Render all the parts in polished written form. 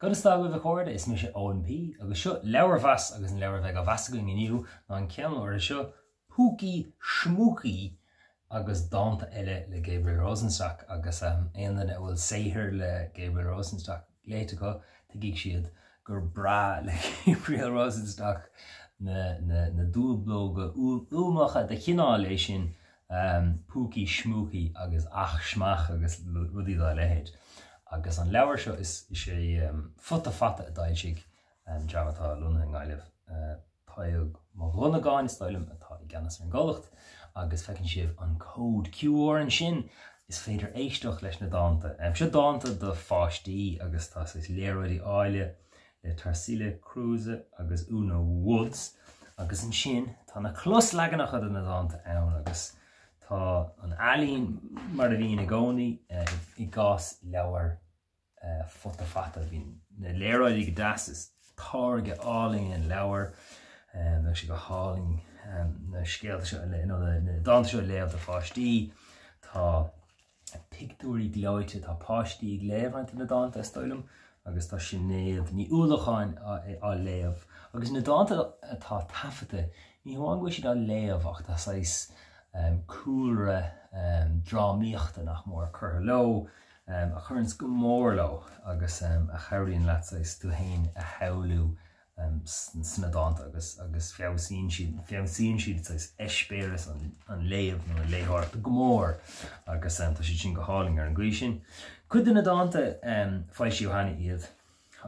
Conas tá agaibh a chairde, is mise Eoin P agus seo leabharmheas agus an leabhar a bheidh á mheas againn inniu ná an ceann áirithe seo, Púcaí Schmúcaí agus dánta eile le Gabriel Rosenstock agus aon duine a bhfuil saothar le Gabriel Rosenstock léite acu, tuigfidh siad gur breá le Gabriel Rosenstock na na dúblóga uamhacha de chineál é sin Púcaí Schmúcaí agus Ach Schmach agus rudaí dá leithéid. Agus an leabhar seo is é Futa Fata a d'fhoilsigh, dream atá lonnaithe i nGaillimh, Tadhg Mac Dhonnagáin is dóigh liom atá i gceannas ar an gcomhlacht, agus feiceann sibh an cód QR ansin, is féidir éisteacht leis na dánta. Seo dánta do pháistí agus tá saghas léaráidí áille le Tarsila Krüse agus Úna Woods agus ansin tá na closleaganacha de na dánta ann agus tá an ealaín mar a bhíonn i gcónaí i gcás leabhar Futa Fata. Bíonn na léaráidí go deas, is táirge álainn an leabhar, bheadh sé go hálainn na scéalta seo nó na dánta seo a léamh do pháistí. Tá pictiúirí gleoite, tá páistí ag léamh roinnt de na dánta, is dóigh liom, agus tá Sinéad Ní Uallacháin á léamh. Agus na dánta atá taifeadta, ní hamháin go bhfuil siad á léamh ach tá saghas cúlra drámaíochta nach mór curtha leo, a chuireanns go mór leo agus a chabhraíonn leat saghas tú féin a shamhlú sna dánta agus agus feabhsaíonn siad feabhsaíonn siad saghas eispéireas an an léamh nó an léitheoireachta go mór agus tá siad sin go hálainn ar an gcaoi sin. Cuid de na dánta foilsíodh cheana iad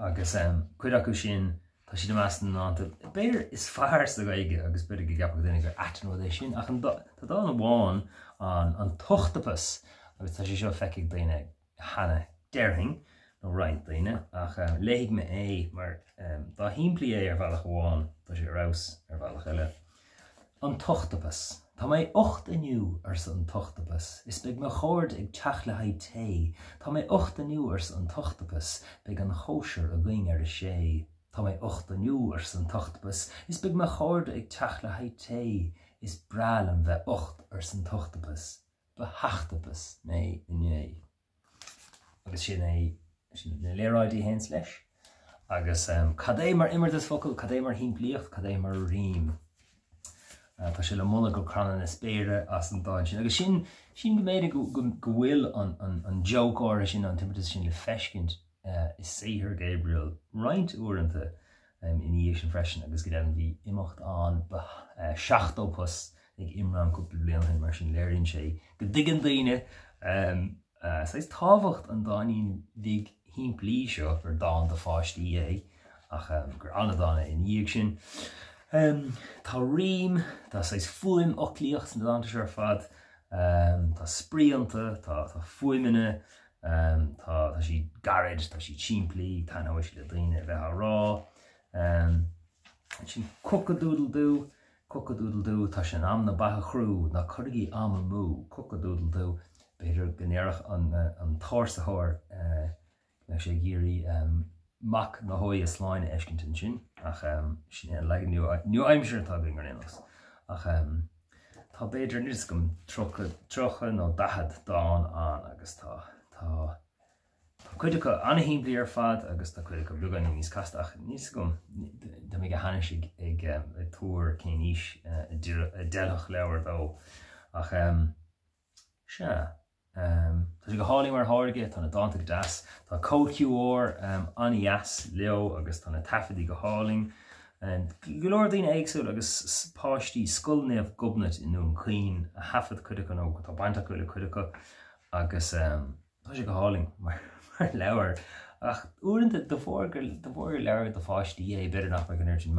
agus cuid acu sin tá siad i measc na ndánta b'fhéidir is fearr sa Ghaeilge agus b'fhéidir go gceapfadh duine gur ait an rud é sin ach an tá dán amháin an an tOchtapas agus tá sé seo feicthe ag daoine cheana, déarfainn, nó roinnt daoine, ach léifidh mé é mar dá shimplí é ar bhealach amháin, tá sé ar fheabhas ar bhealach eile. An tOchtapas. Tá mé ucht inniu, arsa an tOchtapas, is beidh mo chairde ag teacht le haghaidh tae. Tá mé ucht inniu, arsa an tOchtapas, beidh an chóisir againn ar a sé. Tá mé ucht inniu, arsa an tOchtapas, is beidh mo chairde ag teacht le haghaidh tae. Is breá liom bheith ucht, arsa an tOchtapas. Ba sheachtapas mé inné. Agus sin é, sin na léaráidí a théanns leis. Agus cad é mar imeartas focal, cad é mar shimplíocht, cad é mar rím. Tá sé le moladh go cranna na spéire as an dán sin. Agus sin, sin go mb'fhéidir go, go, go bhfuil an, an, an joke áirithe sin, an t-imeartas sin le feiscint i saothar Gabriel roinnt uaireanta ina dhiaidh sin freisin agus go deimhin bhí imeacht ann ba seachtópas ag Imram cúpla bliain ó shin mar sin léiríonn sé go dtuigeann daoine saghas tábhacht an dáinín bhig shimplí seo gur dán do pháistí é ach gur an-dán é ina dhiaidh sin. Tá rím, tá saghas fuaimfhoclaíocht sna dánta seo ar fad, tá spraoi iontu, tá fuaimeanna, tá siad gairid, tá siad simplí, taitneoidh siad le daoine a bheith á rá. Ansin cock-a-doodle-doo, Cock-a-doodle-doo, tá sé in am na beatha a chrú, ná cuirigí am amú, cock-a-doodle-doo, b'fhéidir go ndéarfadh an t-ársaitheoir go mbeadh sé ag iarraidh mac na hóighe sláin a fheiscint ansin, ach sin é an leagan nua-aimseartha atá againn ar aon nós. Ach tá b'fhéidir, níl 'fhios agam, 30 nó 40 dán ann agus tá, tá. Tá cuid acu an-shimplí ar fad agus tá cuid acu beagáinín níos casta ach níl 'fhios agam, tá mé go hainnis ag tuar cén aois a d'fheilfeadh leabhar dó ach sea, tá sé go hálainn mar tháirge, tá na dánta go deas, tá cód QR an-dheas leo agus tá na taifeadtaí go hálainn. Go leor daoine éagsúil agus páistí Scoil Naomh Gobnait i nDún Chaoin a thaifead cuid acu nó tá baint acu le cuid acu agus. Tá sé go hálainn mar leabhar ach uaireanta de bharr gur de bharr gur leabhar do pháistí é b'fhéidir nach mbeadh an oiread sin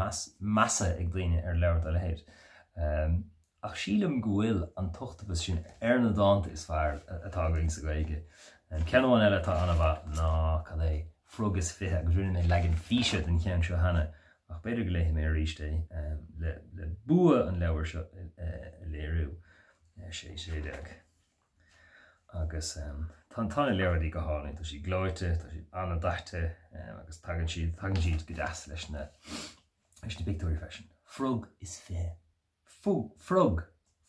measa ag daoine ar leabhar dá leithéid. Ach sílim go bhfuil an tOchtapas sin ar na dánta is fearr atá againn sa Ghaeilge. Ceann amháin eile atá an-mhaith ná, cad é, Frog is 20 agus rinne mé leagan físe den cheann seo cheana ach b'fhéidir go léifidh mé arís é le bua an leabhair seo a léiriú. 6, 16. Agus tá tá na léaráidí go hálainn, tá siad gleoite, tá siad an-daite agus tagann siad tagann siad go deas leis na leis na pictiúirí freisin. Frog is 20. Frog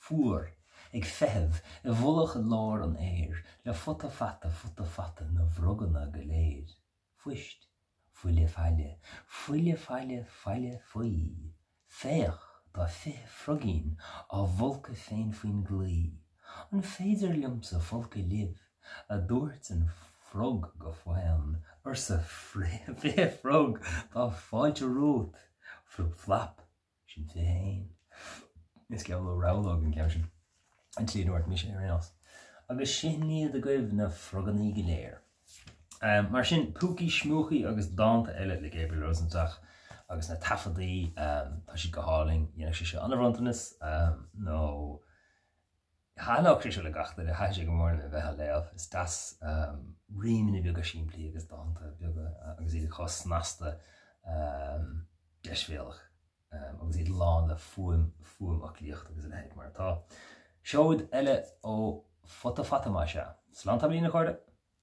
fuar ag feitheamh i bhfolach i lár an fhéir le futa fata futa fata na bhfroganna go léir. Fuist. Fuile faile, fuile faile faile faoi. Féach, tá 20 froigín á bhfolcadh féin faoin gclaí. An féidir liomsa folcadh libh? a dúirt an frog go faon. Arsa 20 frog, tá fáilte romhat. Flup flap, sin 21. Is geall le rabhlóg an ceann sin. An tslí a ndúirt mise ar aon nós. Agus sin iad agaibh na frogannaí go léir. Mar sin, Púcaí Smúchaí agus dánta eile le Gabriel Rosenstock agus na taifeadtaí, tá siad go hálainn, dhéanfadh sé seo an-bhronntanas, nó thaitneodh sé seo le gach duine, thaitin sé go mór liom a bheith á léamh. Is deas rímeanna beaga simplí agus dánta beaga agus iad chomh snasta deisbhéalach. agus iad lán le fuaim, fuaimfhoclaíocht agus a leithéid mar atá. Seoid eile ó Futa Fata más ea. Slán tamaillín a chairde!